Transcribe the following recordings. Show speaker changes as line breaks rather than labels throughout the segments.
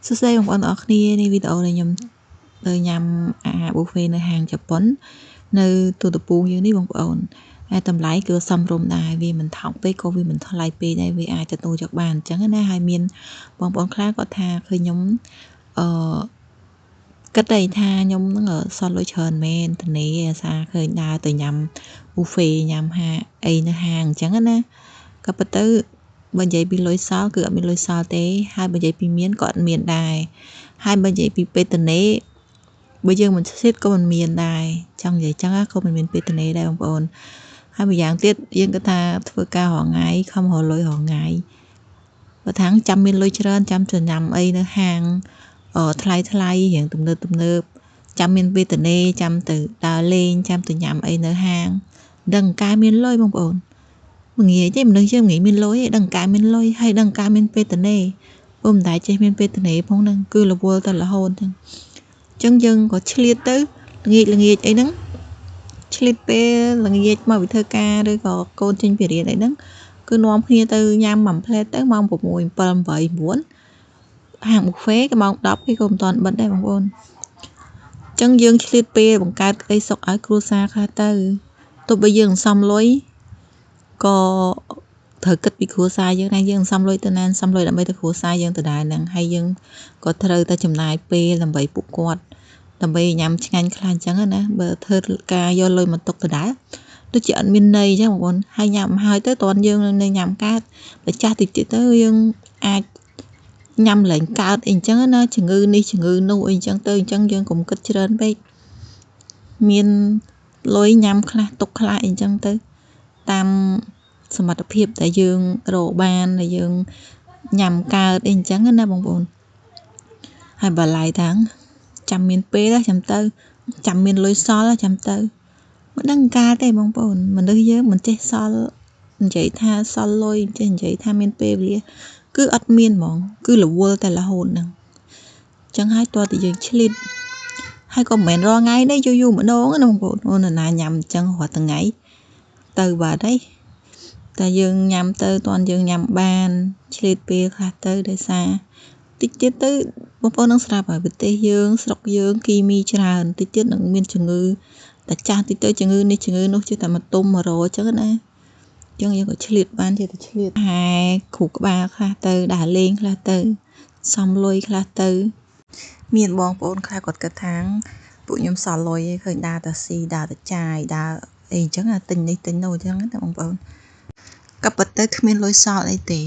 សួស្តីបងប្អូនទាំងអស់គ្នានេះវីដេអូដែលខ្ញុំទៅញ៉ាំអាហារប៊ូហ្វេនៅហាងជប៉ុននៅទូតពូយើងនេះបងប្អូនហើយតម្លៃគឺសមរម្យដែរវាមិនថោកពេកក៏វាមិនថ្លៃពេកដែរវាអាចទទួលយកបានអញ្ចឹងណាហើយមានបងប្អូនខ្លះគាត់ថាឃើញខ្ញុំអឺគិតតែថាខ្ញុំហ្នឹងសល់លុយច្រើនមែនធានាអាសាឃើញដើរទៅញ៉ាំប៊ូហ្វេញ៉ាំហាអីនៅហាងអញ្ចឹងណាក៏ប៉ុន្តែបើនិយាយពីលុយសល់គឺអត់មានលុយសល់ទេហើយបើនិយាយពីមានក៏អត់មានដែរហើយបើនិយាយពីពេលតនេបើយើងមិនឆ្លៀតក៏មិនមានដែរចង់និយាយចឹងក៏មិនមានពេលតនេដែរបងប្អូនហើយម្យ៉ាងទៀតយើងក៏ថាធ្វើការរាល់ថ្ងៃខំរកលុយរាល់ថ្ងៃបើថាចាំមានលុយច្រើនចាំទៅញ៉ាំអីនៅហាងថ្លៃថ្លៃរៀងទំនើបទំនើបចាំមានវេទនាចាំទៅដើរលេងចាំទៅញ៉ាំអីនៅហាងដឹងកាយមានលុយបងប្អូនមិនងាយទេមនុស្សយើងមិនងាយមានលុយទេដឹងកាយមានលុយហើយដឹងកាយមានវេទនាពុំមិនដែលចេះមានវេទនាផងហ្នឹងគឺរវល់តែរហូតហ្នឹងអញ្ចឹងយើងក៏ឆ្លៀតទៅល្ងាចល្ងាចអីហ្នឹងឆ្លៀតពេលល្ងាចមកវិធ្វើការឬក៏កូនចេញពីរៀនអីហ្នឹងគឺនាំគ្នាទៅញ៉ាំមួយផ្លែទៅម៉ោង6 7 8 9ហាងប៊ូហ្វេក៏ម៉ោង10គេក៏មិនទាន់បិទដែរបងប្អូនអញ្ចឹងយើងឆ្លៀតពេលបង្កើតក្តីសុខឲ្យគ្រួសារខ្លះទៅទោះបីយើងសំលុយក៏ត្រូវគិតពីគ្រួសារយើងដែរយើងសំលុយទៅណាសំលុយដើម្បីទៅគ្រួសារយើងទៅដែរហ្នឹងហើយយើងក៏ត្រូវតែចំណាយពេលដើម្បីពួកគាត់ដើម្បីញ៉ាំឆ្ងាញ់ខ្លះអញ្ចឹងណាបើធ្វើការយកលុយមកទុកទៅដែរដូចជាអត់មានន័យអញ្ចឹងបងប្អូនហើយញ៉ាំហើយទៅតន់យើងនៅញ៉ាំកើតបើចាស់តិចទៀតទៅយើងអាចញ៉ាំលែងកើតអីអញ្ចឹងណាជំងឺនេះជំងឺនោះអីអញ្ចឹងទៅអញ្ចឹងយើងកុំគិតច្រើនពេកមានលុយញ៉ាំខ្លះទុកខ្លះអីអញ្ចឹងទៅតាមសមត្ថភាពដែលយើងរកបានដែលយើងញ៉ាំកើតអីអញ្ចឹងណាបងប្អូនហើយបើឡៃតាំងចាំមានពេលចាំទៅចាំមានលុយសល់ចាំទៅមិនដឹងកាលទេបងប្អូនមនុស្សយើងមិនចេះសល់និយាយថាសល់លុយមិនចេះនិយាយថាមានពេលវេលាគឺអត់មានហ្មងគឺរវល់តែរហូតហ្នឹងអញ្ចឹងហើយតើតែយើងឆ្លៀតហើយក៏មិនមែនរាល់ថ្ងៃទេយូរយូរម្ដងណាបងប្អូនអូនណាញ៉ាំអញ្ចឹងរាល់ថ្ងៃទៅបាត់ហើយតែយើងញ៉ាំទៅតន់យើងញ៉ាំបានឆ្លៀតពេលខ្លះទៅដោយសារតិចទៀតទៅបងប្អូននឹងស្រាប់ហើយប្រទេសយើងស្រុកយើងគីមីច្រើនតិចទៀតនឹងមានជំងឺតែចាស់តិចទៅជំងឺនេះជំងឺនោះចេះតែមកទុំមករអញ្ចឹងណាអញ្ចឹងយើងក៏ឆ្លៀតបានចេះតែឆ្លៀតហែគ្រូក្បាលខ្លះទៅដើរលេងខ្លះទៅសំលុយខ្លះទៅមានបងប្អូនខ្លះគាត់គិតថាពួកខ្ញុំសល់លុយឯងឃើញដើរតែស៊ីដើរតែចាយដើរអីអញ្ចឹងទិញនេះទិញនោះអញ្ចឹងណាបងប្អូនក៏ប៉ុន្តែគ្មានលុយសល់អីទេ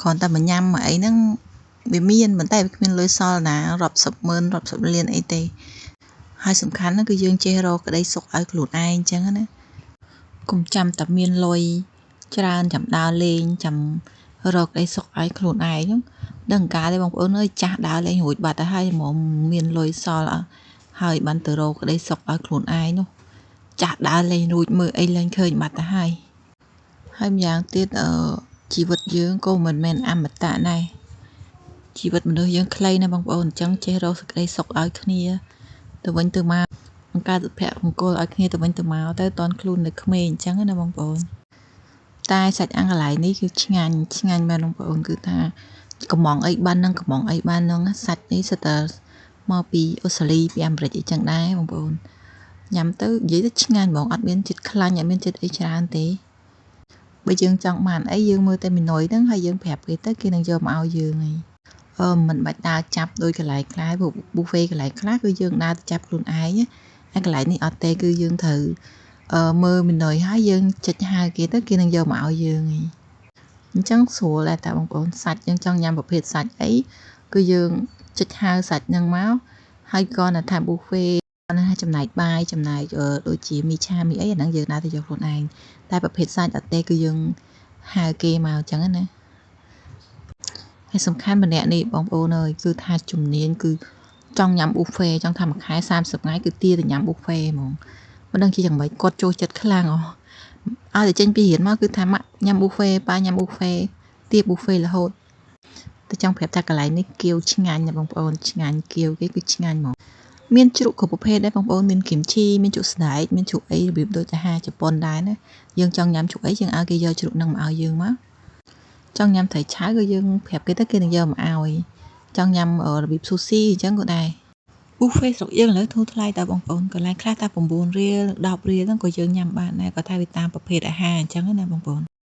គ្រាន់តែមកញ៉ាំមកអីហ្នឹងវាមានប៉ុន្តែវាគ្មានលុយសល់ណារាប់សិបម៉ឺនរាប់សិបលានអីទេហើយសំខាន់ហ្នឹងគឺយើងចេះរកក្តីសុខឲ្យខ្លួនឯងអញ្ចឹងណាកុំចាំតែមានលុយច្រើនចាំដើរលេងចាំរកក្តីសុខឲ្យខ្លួនឯងហ្នឹងដឹងកាលទេបងប្អូនអើយចាស់ដើរលេងរួចបាត់ទៅហើយហ្មងមានលុយសល់ហើយបានទៅរកក្តីសុខឲ្យខ្លួនឯងនោះចាស់ដើរលេងរួចមើលអីលែងឃើញបាត់ទៅហើយហើយម្យ៉ាងទៀតជីវិតយើងក៏មិនមែនអមតៈដែរជីវិតមនុស្សយើងខ្លីណាស់បងប្អូនអញ្ចឹងចេះរកសេចក្តីសុខឲ្យគ្នាទៅវិញទៅមកបង្កើតសុភមង្គលឲ្យគ្នាទៅវិញទៅមកទៅតន់ខ្លួននៅក្មេងអញ្ចឹងណាបងប្អូនតែសាច់អាំងកន្លែងនេះគឺឆ្ងាញ់ឆ្ងាញ់មែនបងប្អូនគឺថាកំងអីបាននឹងកំងអីបាននឹងសាច់នេះសិតតែមកពីអូស្ត្រាលីពីអាមេរិកអីចឹងដែរបងប្អូនញ៉ាំទៅនិយាយទៅឆ្ងាញ់ហ្មងអត់មានជាតិខ្លាញ់អត់មានជាតិអីច្រើនទេបើយើងចង់បានអីយើងមើលតែមីនុយហ្នឹងហើយយើងប្រាប់គេទៅគេនឹងយកមកឲ្យយើងហើយមិនបាច់ដើរចាប់ដោយកន្លែងខ្លះប៊ូហ្វេកន្លែងខ្លះគឺយើងដើរទៅចាប់ខ្លួនឯងហើយកន្លែងនេះអត់ទេគឺយើងត្រូវមើលមីនុយហើយយើងចុចហៅគេទៅគេនឹងយកមកឲ្យយើងឯងអញ្ចឹងស្រួលដែរតាបងប្អូនសាច់យើងចង់ញ៉ាំប្រភេទសាច់អីគឺយើងចុចហៅសាច់ហ្នឹងមកហើយក៏នៅថាប៊ូហ្វេណាចំណែកបាយចំណែកដូចជាមីឆាមីអីអាហ្នឹងយើងដើរទៅយកខ្លួនឯងតែប្រភេទសាច់អត់ទេគឺយើងហៅគេមកអញ្ចឹងណាហើយសំខាន់ម្នាក់នេះបងប្អូនអើយគឺថាជំនាញគឺចង់ញ៉ាំប៊ូហ្វេចង់ថាមួយខែ30ថ្ងៃគឺទាទៅញ៉ាំប៊ូហ្វេហ្មងមិនដឹងជាយ៉ាងម៉េចគាត់ចូលចិត្តខ្លាំងអស់ឲ្យតែចេញពីរៀនមកគឺថាម៉ាក់ញ៉ាំប៊ូហ្វេប៉ាញ៉ាំប៊ូហ្វេទាប៊ូហ្វេរហូតតែចង់ប្រាប់ថាកន្លែងនេះគៀវឆ្ងាញ់ណាបងប្អូនឆ្ងាញ់គៀវគេគឺឆ្ងាញ់ហ្មងមានជ្រក់គ្រប់ប្រភេទដែរបងប្អូនមានគីមឈីមានជ្រក់ស្ដែកមានជ្រក់អីរបៀបដូចអាហារជប៉ុនដែរណាយើងចង់ញ៉ាំជ្រក់អីយើងឲ្យគេយកជ្រក់នឹងមកឲ្យយើងមកចង់ញ៉ាំត្រីឆៅក៏យើងប្រាប់គេទៅគេនឹងយកមកឲ្យ ចង់ញ៉ាំរបៀប sushi អញ្ចឹងក៏ដែរ buffet ស្រុកយើងឥឡូវធូរថ្លៃតើបងប្អូនកន្លែងខ្លះតែ9រៀល10រៀលហ្នឹងក៏យើងញ៉ាំបានដែរគាត់ថាវាតាមប្រភេទអាហារអញ្ចឹងណាបងប្អូន។